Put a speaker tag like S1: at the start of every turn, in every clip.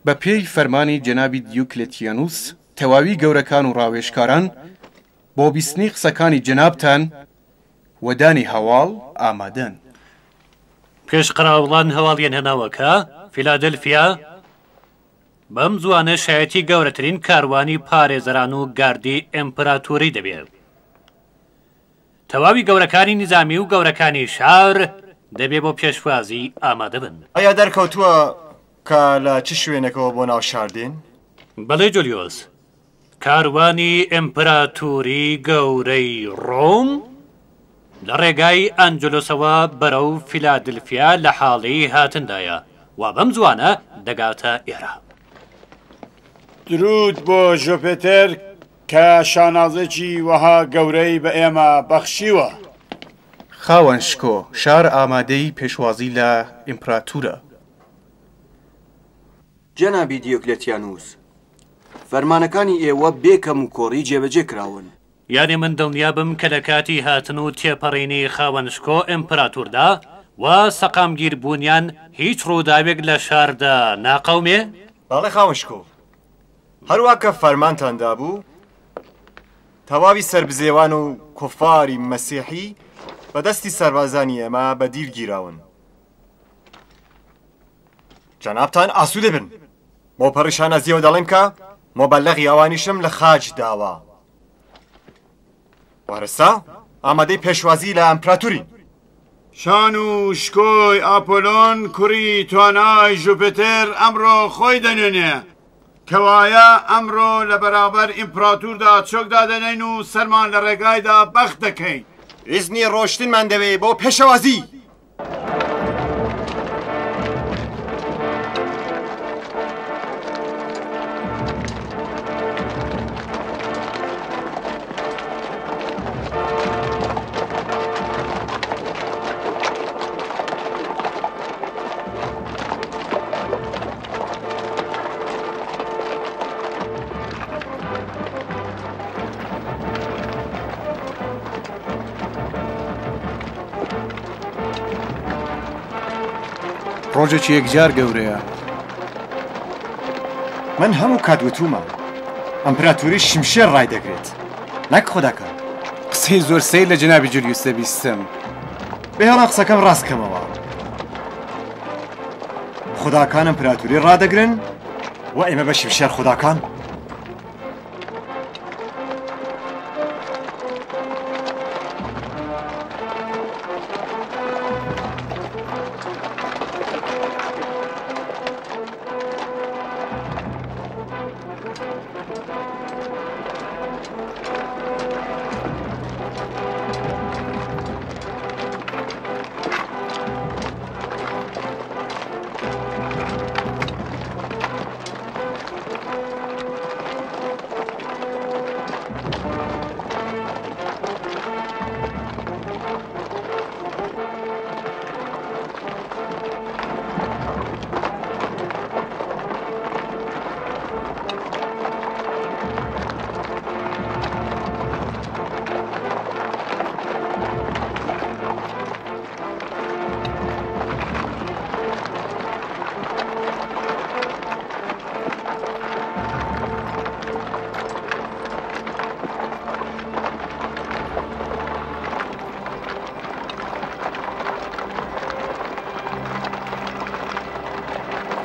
S1: بە پێی فەرمانی جەنابی دیوکلێتیانوس تەواوی گەورەکان و ڕاوێژکاران بۆ بیستنی قسەکانی جەنابتان و دانی هەواڵ ئامادەن.
S2: پێش قەراوڵان هەواڵیان هێناوە کە، فیلادلفیا، بەم زووانە شایەتی گەورەترین کاروانی پارێزەران و گاردی ئیمپراتۆری دەبێ. تەواوی گەورەکانی نیزامی و گەورەکانی شار دەبێ بۆ پێشوازی ئامادە بن.
S3: ئایا دەرکەوتووە کە لە چ شوێنێکەوە بۆ ناو شار دێن؟
S2: بەڵێ جولیۆس، کاروانی ئیمپراتوری گەورەی ڕۆم لە ڕێگای ئەنجلوسەوە بەرەو فیلادلفیا لە حاڵی هاتندایە و بەم زووانە دەگاتە ئێرە.
S4: دروود بۆ ژۆپێتێر کە شانازێکی وەها گەورەی بە ئێمە بەخشیوە.
S1: خاوەن شکۆ، شار ئامادەی پێشوازی لە ئیمپراتورە.
S5: جەنابی دیۆکلێتیانوس، فەرمانەکانی ئێوە بێ کەموکۆڕی جێبەجێ کراون.
S2: یانێ من دڵنیا بم کە لە کاتی هاتن و تێپەڕینی خاوەن شکۆ ئیمپراتوردا و سەقامگیر بوونیان هیچ ڕووداوێک لە شاردا ناقەومێ؟
S3: بەڵێ خاوەن شکۆ، هەروا کە فەرمانتان دابوو، تەواوی سەربزێوان و کوفاری مەسیحی بە دەستی سەربازانی ئێمە بە دیل گیراون. جەنابتان ئاسوودە بن. بەوپەڕی شانازییەوە دەڵێم کە موبەلەغی ئەوانیشم لە خاچ داوە. وارسا ئامادەی پێشوازی لە ئەمپراتورین.
S4: شان و شکۆی ئاپۆلۆن کوڕی توانای ژوپێتێر ئەمڕۆ خۆی دەنوێنێ، کەوایە ئەمڕۆ لە بەرابەر ئیمپراتوردا چۆک دادەنێین و سەرمان لە ڕێگایدا بەخت دەکەین.
S3: ئیزنی ڕۆشتنمان دەوێ بۆ پێشەوازی.
S1: ڕۆژێکی یەکجار گەورەیە.
S3: من هەموو کات وتومە ئەمپراتوری شمشێر ڕایدەگرێت نەک خوداکان.
S1: قسەی زۆر سەیر لە جەنابی جولیوس دەبیستم.
S3: بهێڵە قسەکەم ڕاست کەمەوە. خوداکان ئەمپراتوری ڕادەگرن و ئێمە بە شمشێر خوداکان.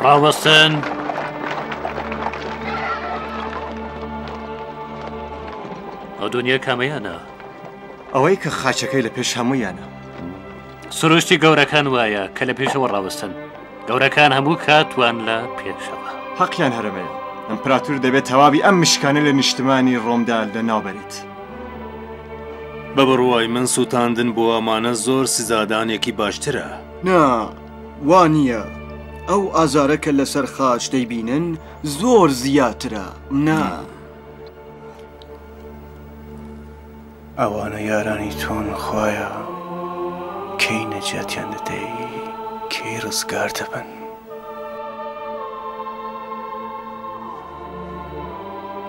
S2: ڕاوەستن. ئەو دنیا کامەیانە؟
S3: ئەوەی کە خاچەکەی لە پێش هەموویانە.
S2: سروشتی گەورەکان وایە کە لە پێشەوە ڕاوەستن. گەورەکان هەموو کات وان لە پێشەوە.
S3: حەقیان هەرەمەیە. ئەمپراتور دەبێت تەواوی ئەم مشکانە لە نیشتمانی ڕۆمدا لەناو بەرێت.
S6: بە بڕوای من سووتاندن بۆ ئەمانە زۆر سزادانێکی باشترە.
S5: نا، وا نییە. ئەو ئازارە کە لەسەر خاچ دەیبینن زۆر زیاترە. نا.
S1: ئەوانە یارانی تۆن خوایە کەی نەجاتیان دەدەی کەی ڕزگار دەبن.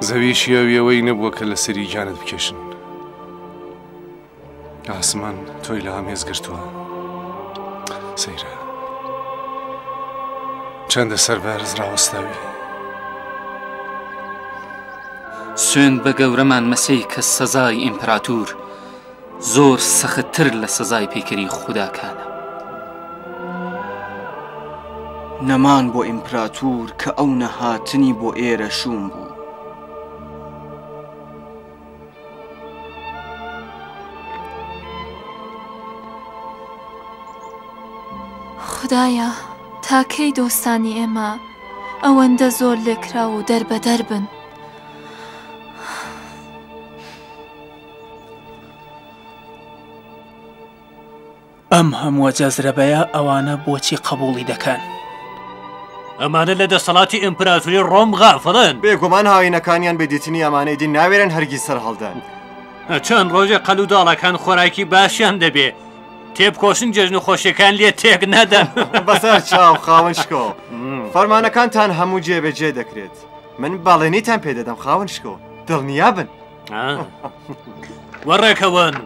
S6: زەوی شیاوی ئەوەی نەبووە کە لەسەری گیانت بکێشن. ئاسمان تۆی لە ئامێز گرتووە. سەیرە چەندە سەربەرز ڕاوەستاوی.
S7: سوێند بە گەورەمان مەسیح کە سەزای ئیمپراتور زۆر سەختتر لە سزای پەیکەری خوداکانە.
S5: نەمان بۆ ئیمپراتور کە ئەو نەهاتنی بۆ ئێرە شووم بوو.
S8: خودایە تا کەی دۆستانی ئێمە ئەوەندە زۆر لێکراو و دەربەدەر بن؟
S9: ئەم هەمووە جەزرەبەیە ئەوانە بۆچی قەبووڵی دەکەن؟
S2: ئەمانە لە دەسەڵاتی ئیمپراتوری ڕۆم غافڵن.
S3: بێگومان هاوینەکانیان بێ دیتنی ئەمانەی دی ناوێرن هەرگیز سەرهەڵدەن.
S2: چەند ڕۆژێ قەل و داڵەکان خۆراکی باشیان دەبێ. تێبکۆشن جەژن و خۆشیەکان لێ تێک نەدەن.
S3: بەسەر چاو خاوەن شکۆ. فەرمانەکانتان هەموو جێبەجێ دەکرێت. من بەڵێنیتان پێدەدەم خاوەن شکۆ. دڵنیابن.
S2: وەڕێکەوەن.